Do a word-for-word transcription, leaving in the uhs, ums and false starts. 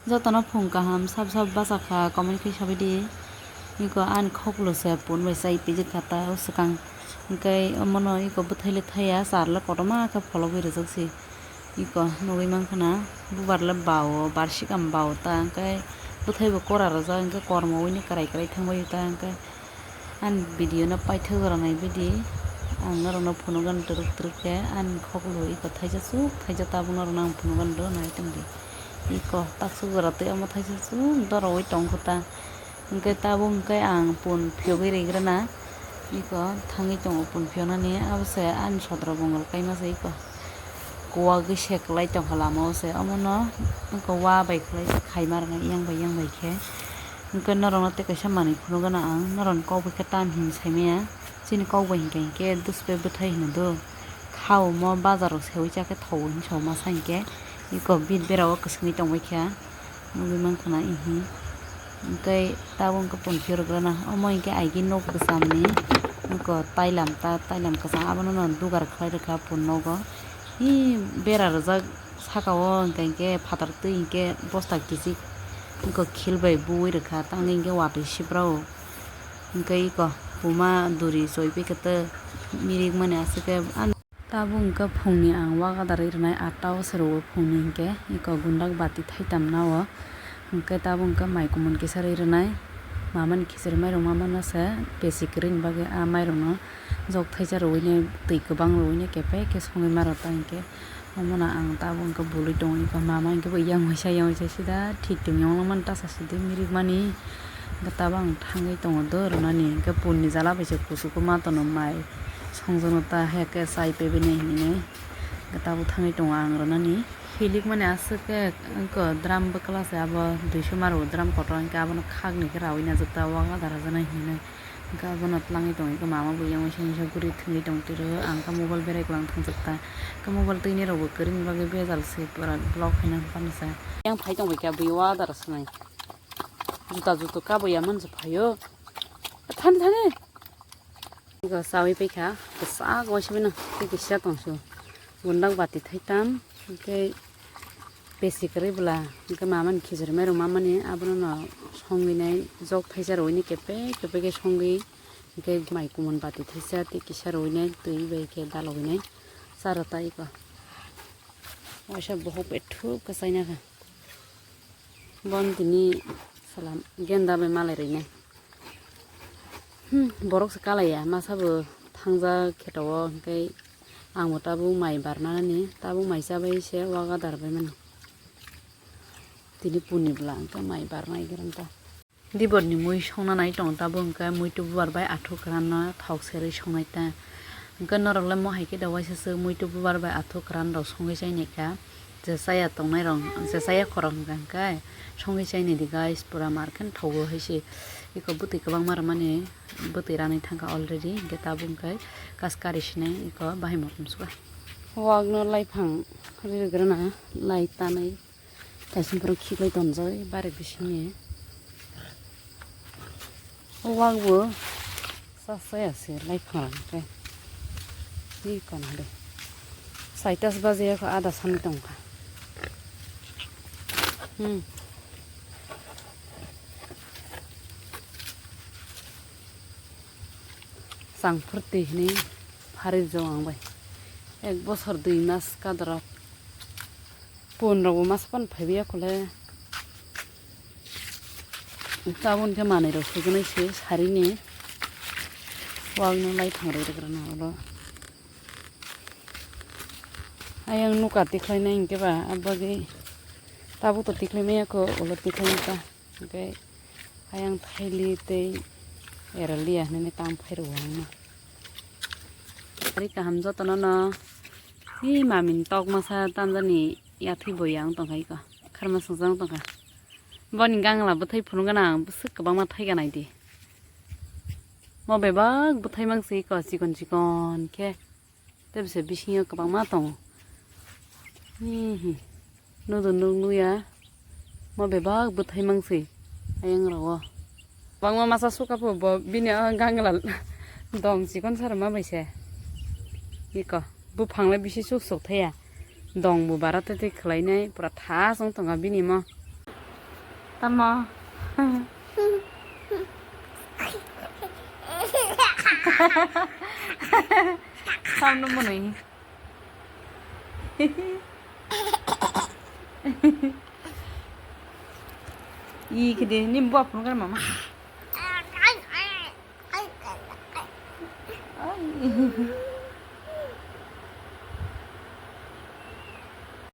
Jotono phung kaham sab sab bachakha comment khe sabaidi. Iko ani khoklo se pun bai chai pijikha ta o swkang. Hwnkhe omono iko bwthaile thaiya charle kotorma khe phologwi rijak se. Iko nugwi mankha na bubar le bao barsikam bao ta hwnkhe bwthai bo kora rijak hwnkhe kormo ui ni kwrai kwrai thangbai ta hwnkhe. Ani video no paithak jora naibaidi ang norokno phunukgani twrwk twrwk khe ani khoklo iko thaisa chuk thaisa tabuk norokno ang phunukgani do nai tongdi. Iko taksuk jora tei omo thaisa chuk doroui tongkha ta. Hwnkhe tabuk hwnkhe ang pun phiyogwi rigrana iko thangwi tongo pun phiyoknani abo se ani sodro bongol kaima se iko. Kuwagwi se kwlai tongkha lama o se omono iko wa bai kwlai khaima rwna yang bai yang bai khe. Hwnkhe norokno tei kaisa manwi phunukgana ang norokni kok bai khe tam hinwi saimaya. Chini kok bai hinkhe hinkhe duspe bwthai hino do. Kha omo bazar rok seui cha khe thawi hinwi sauma sa hinkhe iko bit bera o kwswngwi tongbai kha. Nugwi mankha na ihi. Hwnkhe tabuk hwnkhe pun phiyok rwgrana omo hinkhe aigwi nok kwchamni iko tailam ta tailam kwcham abono no dugar khlai rwkha pun nogo. Hi bera rwjak saka o hwnkhe hinkhe phatar twi hinkhe bosta kichik iko khil bai buwi rwkha tangwi hinkhe watwi sibrao. Hwnkhe iko puma duri choi pai khe tei mirik mani aswk khe ano. Tabuk hwnkhe phungni ang wak adarwi rwnai atta o se rwo phungni hinkhe iko gundak bati thaitam na o. Hwnkhe tabuk hwnkhe mai kumun kisa rwi rwnai mamani khichiri mairung mamano se besi kwrwini bagwi a mairungno jok thaisa rwui nai twi kwbang rwui nai kepek khe songwi ma rw ta hinkhe. Omono ang tabuk hwnkhe bului tongo, iko mama hwnkhe bo yang waisa yang waisa sida thik tongya ongmani tasa sidi mirik mani. Hwnkhe tabuk ang thangwi tongo do rwnani, hwnkhe punni jala bai se kuchugo ma tono mai songjakno ta heke chai pebini hinwi. Hwnkhe tabuk thangwi tongo ang rwnani. Hilik mani aswk khe wngkha drum bwkla se abo duiso ma rwo drum kotor hwnkhe abono khakni khe raui najak ta o adar rwjaknai hinwi. Hwnkhe abono twlangwi tongwi khe mama bo yang waisa waisa guri thwngwi tong twi rwo. Ang khe mobile berai kwlang thangjak ta. Khe mobile twini rok bo kwrwini bagwi bejal se pura block khaina hwnphano se. Yang phai tongbai khe bui o adar rw swnai. Juta juto kabo ya man se phaio. Thani thani. Ego chawi paikha, kwchak waisa bino tei kisa tongsu. Gundak bati thaitam, hwnkhe pesi kwrwi bwla, hwnkhe mamani khichiri mairung mamani abono no songwi nai jok thaisa rwui nai kepek kepek khe songwi, hwnkhe mai kumun bati thaisa tei kisa rwui nai twi bai khe dalogwi nai cha rw ta eko. Waisa bohok bai thuk khe chaina kha. Bon tini salam genda bai malai rwinai. Hmm, borok se kalaiya, masa bo thangjak kheto o, hwnkhe ang bo tabuk mai barmanani, tabuk mai chabai se waga darbaimani. Tini puni bwla hwnkhe mai barmai gerang ta. Dibor ni mui songna nai tongo tabuk, hwnkhe muitu bubar bai athuk kwran no thok serwi songnai ta. Hwnkhe norok le mo hai khe da waisa se muitu bubar bai athuk kwran rok songwi chainai kha. Je chaya tongnai rok, je chaya khorok hwnkha hwnkhe songwi chainai di guys, pura mar khe thogo hai se. Eko bwtwi kwbangma rwmani bwtwi ranwi thangkha already, hwnkhe tabuk hwnkhe kas kari sinai eko bahai motom suka. Wak no laiphang ri rwgrana lai tanai. Kaisa borok khiklai tonjak bari bisingni. O wak bo chasaya se laiphang rang khe. Hi kana de. Saitas baje ya kho ada sani tongkha. Hmm. Changphurtwi hinwi pharir jo ang bai. Ek bosor dui mas kadrok. Pun rok bo masa phano phaibai ya khole. Tabuk khe manwi rok sujaknai se sarini. Wak no lai thang rwi rwgrana ulo. Ayang nuka tikhlainai hinkhe ba, abagwi tabuk to tikhlai maya kho, ulo tikhlai maka. Hinkhe ayang thaili tei era liya hinwi tang phai rwo ang no. Ari kaham jotono no. Hi mamini tok masa tamjani yathwi bo yang tongkha iko. Kharma swngjang tongkha. Boni gangla bwthai phunukgana ang bwswk kwbangma thaiga naidi. Mo bebak bwthai mangsi iko chikon chikon khe. Tei bwsai bisingo kwbangma tongo. Hihi. Nudo nuk nuya. Mo bebak bwthai mangsi ayang rogo. Bangma masa suka pho bo bini o gangla dong chikon sar ma bai se. Iko buphang le bisi suk suk thaya. Dong bo bara tei tei khwlai nai pura thas wng tongo bini mo. Tamo. Samno mwnwi. Ih, kede, nim buat pun kan mama. Ai.